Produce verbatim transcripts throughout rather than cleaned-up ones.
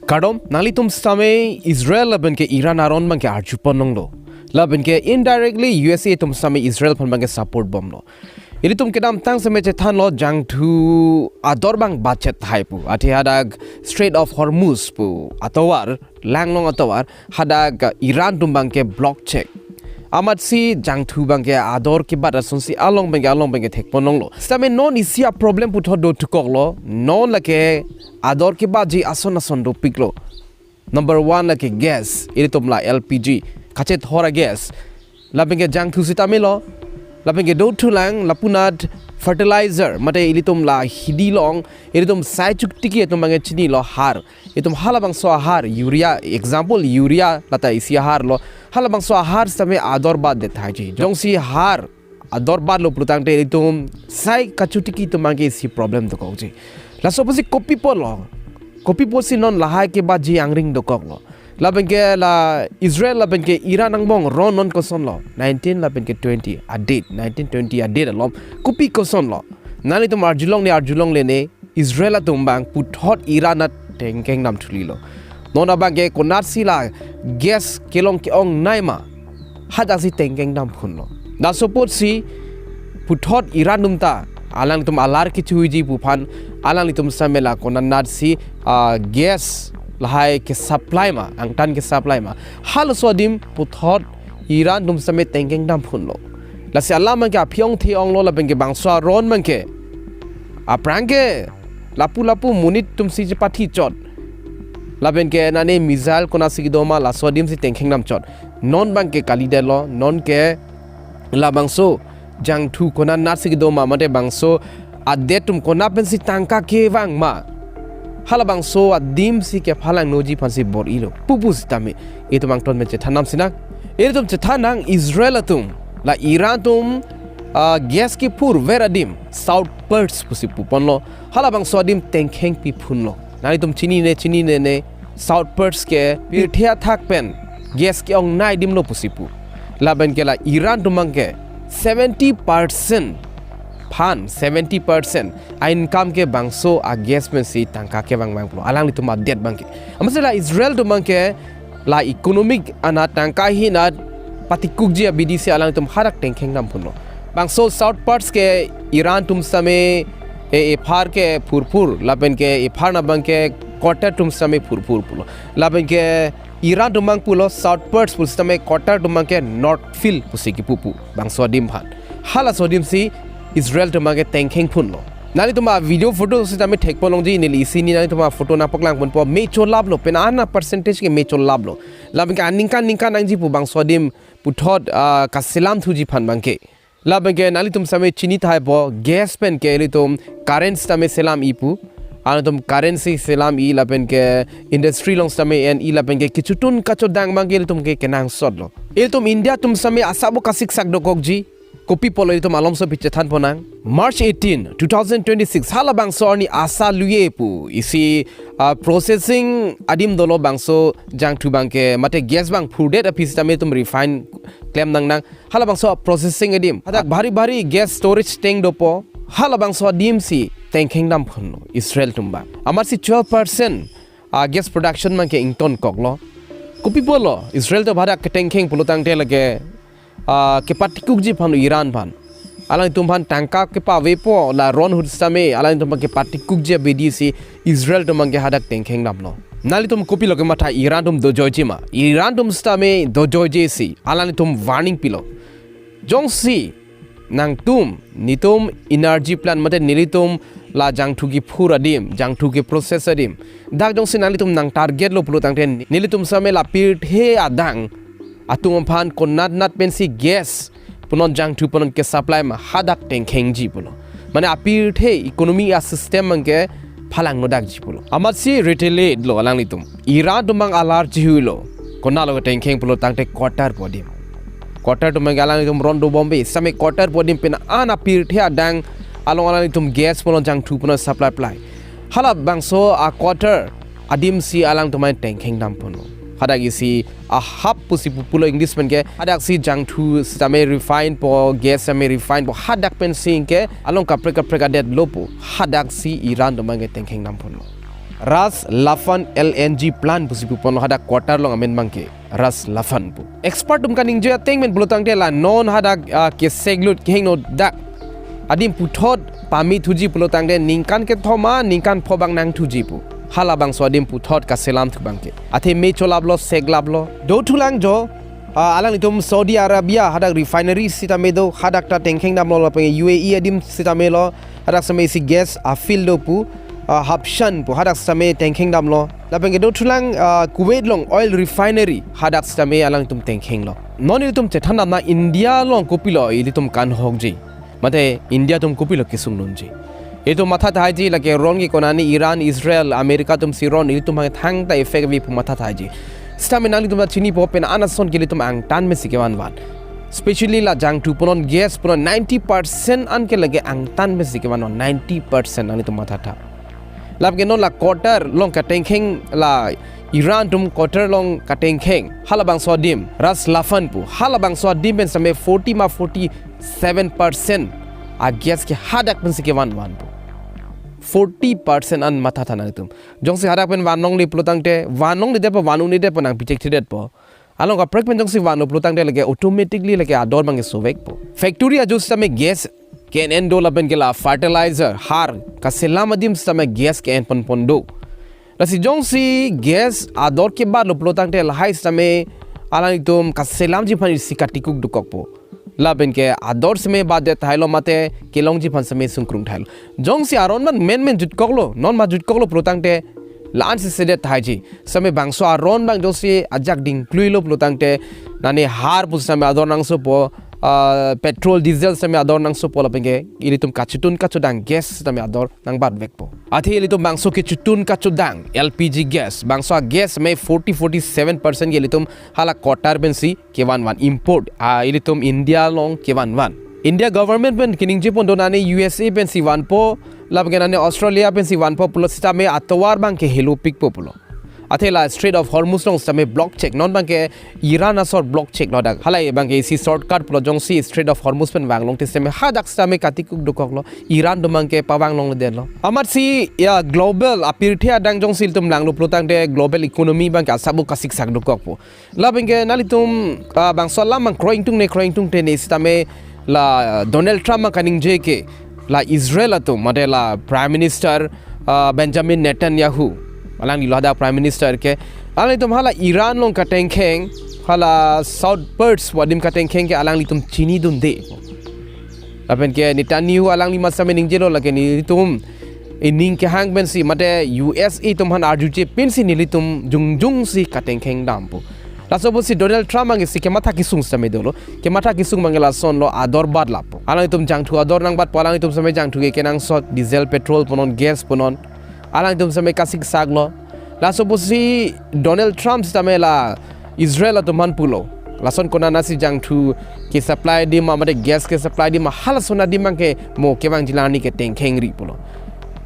Kardom, nanglitum sitame Israel lapen ke Iran aron abangke arjupon longlo. Lapen ke indirectly U S A atum sitame Israel aphan abangke support bomlo. Ilitum kedamtang sitame chethanlo jangthu ador abang bachet hai pu. Athe hadak Strait of Hormuz pu atovar, langlong atovar, hadak Iran atum abangke block chek. Amatsi jangthu abangke ador kebat asonsi along abangke along abangke thekpon longlo. Sitame non isi a-problem puthot dothukoklo. Non lake ador kebatji ason ason dopiklo. Number one lake gas, ilitum la L P G, kachethor a-gas. Lapen ke jangthu sitame lo, lapen ke dothulang lapunat fertilizer, mate ilitum la hidi along, ilitum sai chuk tiki atum abangke chinilo har. Itum halabangso ahar, urea, example, urea lata isi ahar lo. Halabangso ahar sitame ador batdet haiji. Jongsi har ador batlo pulotangte itum sai kachu tiki atum abangke isi problem dokokji. Laso apotsi kopi apotlo? Kopi apotsi non lahai kebatji angring dokoklo? Lapen ke la Israel lapen ke Iran angbong ron non kosonlo? Nineteen lapen ke twenty a-date, nineteen twenty a-date alom. Kopi kosonlo? Nanglitum arjulongle, arjulongle ne, Israel atum abang puthot Iran anat tengkeng damthulilo. Non abangke konatsi la gas kelong ke-ongnei ma, hadaksi tengkeng damphunlo. Laso apotsi puthot Iran atum ta alanglitum alar kechuiji pu aphan alanglitum sitame la konatnatsi, ah, gas lahai ke-supply ma, angtan ke-supply ma, halaso adim puthot Iran atum sitame tengkeng damphunlo. Lasi alam abangke aphi ongthe onglo lapen ke bangso aron abangke aphrang ke lapu lapu monit atumsi chepathi chot. Lapen ke nane missile konatsi kedo ma laso adimsi tengkeng dam chot. Non abangke kalidetlo, non ke labangso jangthu konatnatsi kedo ma, mate bangso adet atum konat pensi tangka kevang ma, halabangso adimsi kephalangnoji aphansi bor-ilo. Pupu sitame itum angton pen chethan nam sinang. Itum chethan nang Israel atum la Iran atum, ah, gas kephurver adim South Pers pusi puponlo. Halabangso adim tengkeng piphunlo. Nanglitum chinine, chinine ne, South Pers ke pirthe athak pen gas ke-ongnei adim lo pusi pu. Lapen ke la Iran atum abangke seventy percent aphan, seventy percent a-income ke bangso a-gas pensi tangka kevang vanglo. Alanglitum adet abangke. Amatsi la Israel atum abangke la economic anat tangka ahin anat patikukji abidisi alanglitum hadak tengkeng damphunlo. Bangso South Pers ke Iran atum sitame e, ephar ke phurphur, lapen ke ephar anat abangke Qatar atum sitame phurphur pulo. Lapen ke Iran atum abang pulo South Pers pu sitame Qatar atum abangke North Field pusi kepu pu bangso adim aphan. Halaso adimsi Israel atum abangke tengkeng phunlo. Nanglitum a-video photo sitame thekpon longji, neli isi ni nanglitum a-photo nangpaklangponpo, me cholaplo, pen ana percentage ke me cholaplo. Lapen ke aningkan ningkan nangji pu bangso adim puthot, ah, kaselam thuji aphan abangke. Lapen ke nanglitum sitame chini thaipo, gas pen ke ilitum current sitame selam-i pu. Alanglitum current si selam-i lapen ke industry along sitame en-i lapen ke kechotun kachodang abangke ilitum ke kenangsotlo. Ilitum India atum sitame asabo kasiksak dokokji. Kopi apotlo itum alomso pi chethan ponnang. March eighteen, two thousand twenty-six, halabangso arni asa luye pu isi, ah, processing adim dolo bangso jangthu abangke, mate gas abang phurdet aphi sitame itum refine klem nangnang. Halabangso processing adim hadak bhari bhari gas storage tank dopo. Halabangso adimsi tengkeng damphunlo Israel atum abang. Amatsi twelve percent, ah, gas production abangke ingtonkoklo. Kopi apotlo Israel atum hadak ketengkeng pulotangte lake, ah, kepatikukji aphan Iran aphan. Alanglitum aphan tangka kepavepo, la ron ahut sitame alanglitum aphan kepatikukji abidisi Israel atum abangke hadak tengkeng damlo. Nanglitum kopilo kematha, Iran atum dojoiji ma? Iran atum sitame dojoijisi alanglitum warning pilo. Jongsi nangtum, netum energy plant mate nelitum la jangthu kephur adim, jangthu keprocess adim, dak jongsi nanglitum nang target lo pulotangte, nelitum sitame la pirthe adang atum aphan konatnat pensi gas punon jangthu punon kesupply ma, hadak tengkhengji pulo. Mane apirthe economy a-system abangke phalangno dakji pulo. Amatsi retaliate lo alanglitum. Iran atum abang alar chihuilo. Konatlo ketengkheng pulotangte Qatar pu adim. Qatar atum abangke alanglitum ron dobombe, sitame Qatar pu adim pen an apirthe adang along alanglitum gas punon jangthu punon supply ply. Halabangso a-Qatar adimsi alangtum abang tengkheng damponlo. Hadak isi a-hub pusi pupulo English penke, hadaksi jangthu sitame refine po, gas sitame refine po, hadak pensi ke along kaprek kaprek adet lopo, hadaksi Iran atum abangke tengkheng damponlo. Ras Laffan L N G plant pusi puponlo hadak Qatar along amen abangke Ras Laffan pu. Expert atum kaningje ateng pen pulotangte la non hadak, ah, keseglut kehingno dak adim puthot pame thuji pulotangte ningkan kethom ma ningkan pho abang nangthuji pu. Halabangso adim puthot kaselam thu abangke. Athe me cholaplo, seglaplo. Dothulang jo, ah, alanglitum Saudi Arabia hadak refinery sitame do, hadak ta tengkheng damlo, lapen U A E adim sitame lo, hadak sitame isi gas a-field do pu, ah, Habshan pu, hadak sitame tengkheng damlo. Lapen ke dothulang, ah, Kuwait along oil refinery, hadak sitame alanglitum tengkhenglo. Non ilitum chethan damnang India along kopilo ilitum kanhokji. Mate India atum kopilo kesung dunji. Itum matha thaiji lake ron ke konane Iran, Israel, America atumsi ron, itum hang thangta effect ave pu matha thaiji. Sitame nanglitum ta chinipo pen an ason ke ilitum angtan pensi kevanvan. Specially la jangthu punon, gas punon, ninety percent an ke lake angtan pensi kevanvan, ninety percent nanglitum matha tha. Lapen ke non la Qatar along katengkheng, la Iran atum Qatar along katengkheng, halabangso adim, Ras Laffan pu, halabangso adim pen sitame forty ma forty-seven percent a-gas ke hadak pensi kevanvan pu. Forty percent an matha tha nanglitum. Jongsi hadak pen van longle pulotangte, van longledetpo, van un-edetpo, nangpichekthedetpo. Along kaprek pen jongsi vanlo pulotangte lake automatically lake ador abangke sovekpo. Factory ajo sitame gas ke-en do, lapen ke la fertilizer, har, kaselam adim sitame gas ke-en ponpon do. Lasi jongsi gas ador kebatlo pulotangte lahai sitame alanglitum kaselamji aphan isi katikuk dokokpo. Lapen ke ador sitame batdet thailo mate kelongji aphan sitame sungkrung thailo. Jongsi aron abang menmen jutkoklo, non ma jutkoklo pulotangte la-ansi sedet thaiji. Sitame bangso aron abang jongsi ajak dingkluilo pulotangte nane har pu sitame ador nangsopo, ah, petrol, diesel sitame ador nangsopo, lapen ke ilitum kachetun kachodang gas sitame ador nangbatvekpo. Athe ilitum bangso kechetun kachodang L P G gas, bangso a-gas sitame forty, forty-seven percent ke ilitum hala Qatar pensi kevanvan, import, ah, ilitum India along kevanvan. India government pen kaningje pon do nane U S A pensi vanpo, lapen ke nane Australia pensi vanpo pulo sitame atovar abangke helopikpo pulo. Athe la Strait of Hormuz along sitame block chek, non abangke Iran asor block cheklo dak. Halahai abangke isi shortcut pulo, jongsi Strait of Hormuz pen vang longte sitame hadak sitame katikuk dokoklo, Iran atum abangke pavang longledetlo. Amatsi ya global apirthe adang jongsi ilitum langlo pulotangte global economy abangke asap-o kasiksak dokokpo. Lapen ke nanglitum, ah, bangso alam abang kroi ingtung ne, kroi ingtungte ne sitame la Donald Trump abang kaningje ke la Israel atum, mate la Prime Minister, ah, Benjamin Netanyahu, alanglilo hadak Prime Minister ke, alanglitum hala Iran along katengkheng, hala South Pers pu adim katengkheng ke alanglitum chinidunde. Lapen ke Netanyahu alangli ma sitame ningjelo lake nelitum ining kehang pensi mate U S A atum aphan arjuje pensi nelitum jongjongsi katengkheng dampo. Laso pusi Donald Trump abangke isi kematha kesung sitame dolo. Kematha kesung abangke lasonlo, ador bat lapo. Alangtum jangthu ador nangbatpo, alangtum sitame jangthu ke kenangsot, diesel, petrol punon, gas punon. Alangtum sitame kasiksaklo. Laso pusi Donald Trump sitame la Israel atum aphan pulo, lason konatsi jangthu ke-supply adim ma mate gas ke-supply adim ma, halason adim abangke mo kevangjilang arni ke tengkhengri pulo.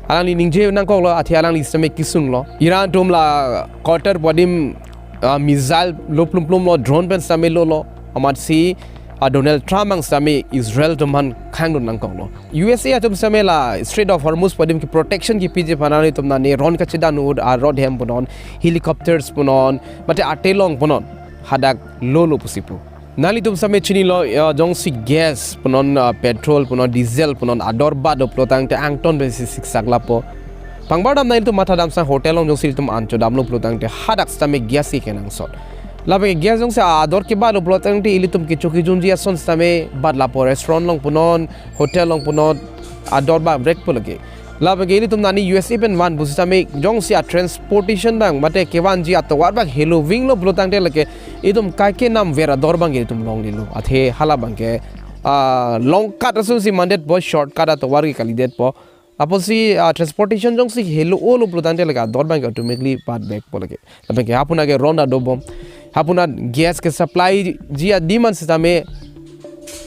Alangli ningje nangkoklo, athe alangli sitame kesunglo. Iran atum la Qatar pu adim, ah, missile lo plum plum lo, drone pen sitame lolo. Amatsi, ah, Donald Trump abang sitame Israel atum aphan khangdun nangkoklo. U S A atum sitame la Strait of Hormuz pu adim ke protection kepiji aphan nanglitum nane ron kachedan ahut, ah, rod hem punon, helicopters punon, mate atelong punon, hadak lolo pusi pu. Nanglitum sitame chinilo, ah, jongsi gas punon, ah, petrol punon, diesel punon ador bat do pulotangte angton pensi siksak lapo. Pangbar dam nanglitum matha damsang hotel along jongsi ilitum an chodamlo pulotangte hadak sitame gas ke kenangsot. Lapen ke gas jongsi ador kebat do pulotangte ilitum kecho kejunji ason sitame bat lapo, restaurant along punon, hotel along punon ador batvekpo lake. Lapen ke ilitum nani U S A pen van pusitame jongsi a-transportation abang mate kevanji atovar abang helovinglo pulotangte lake itum kaike namver ador abangke itum longlelo. Athe hala abangke, ah, long cut asonsi mandetpo, short cut atovar ke kalidetpo. Apotsi, ah, transportation jongsi helo-olo pulotangte lake ador abangke automatically batvekpo lake. Lapen ke hapu nake ron adobom. Hapu na gas ke-supply ji adim an sitame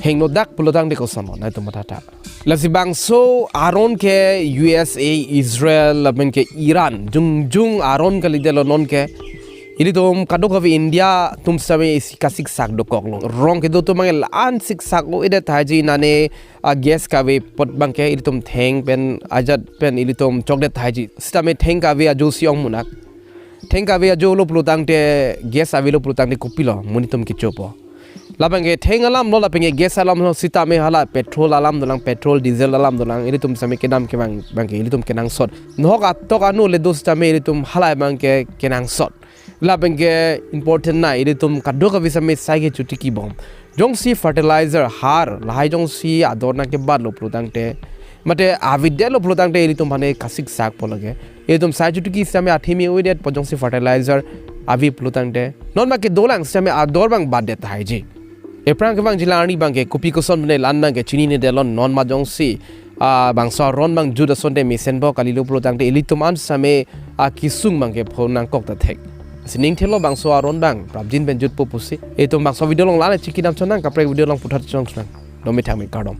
hingno dak pulotangte kosonlo, nanglitum matha tha. Lasi bangso aron ke U S A, Israel, lapen ke Iran, jongjong aron kalidetlo non ke. Ilitum kadokave India atum sitame isi kasiksak dokoklo. Rong kedo atum abang la-an siksak-o-edet tahai ji, nane a gas kave apot abangke ilitum theng pen ajat pen ilitum chokdet tahai ji. Sitame theng kave ajo si ong munak. Theng kave ajolo pulotangte, gas avelo pulotangte kopilo monit atum kechopo. Labangke theng alamlo, labangke gas alamlo, sitame hala petrol alam dolang, petrol, diesel alam dolang, ilitum sitame kedam kevang abangke ilitum kenangsot. Nohok atok anu le do sitame ilitum halabangke kenangsot. Labangke important nai, ilitum kadokave sitame sai kechotiki bom. Jongsi fertilizer, har, lahai jongsi ador nangkebatlo pulotangte, mate avedetlo pulotangte ilitum hane kasiksak po lake. Ilitum sai chotiki sitame athimi uidet po jongsi fertilizer ave pulotangte. Non abangke dolang sitame ador abang batdet tahai ji. Ephrang kevangji la-an arni abangke kopi koson pen la-an abangke chininedetlo, non ma jongsi a bangso aron abang jut asonte mesenpo kalilo pulotangte ilitum an sitame akesung abangke phonangkok ta thek. Sining thelo bangso aron abang prapjin pen jutpo pusi. Itum bangso video along la-an chikidam chonang, kaprek video along puthot chonang. Dome thangme, kardom.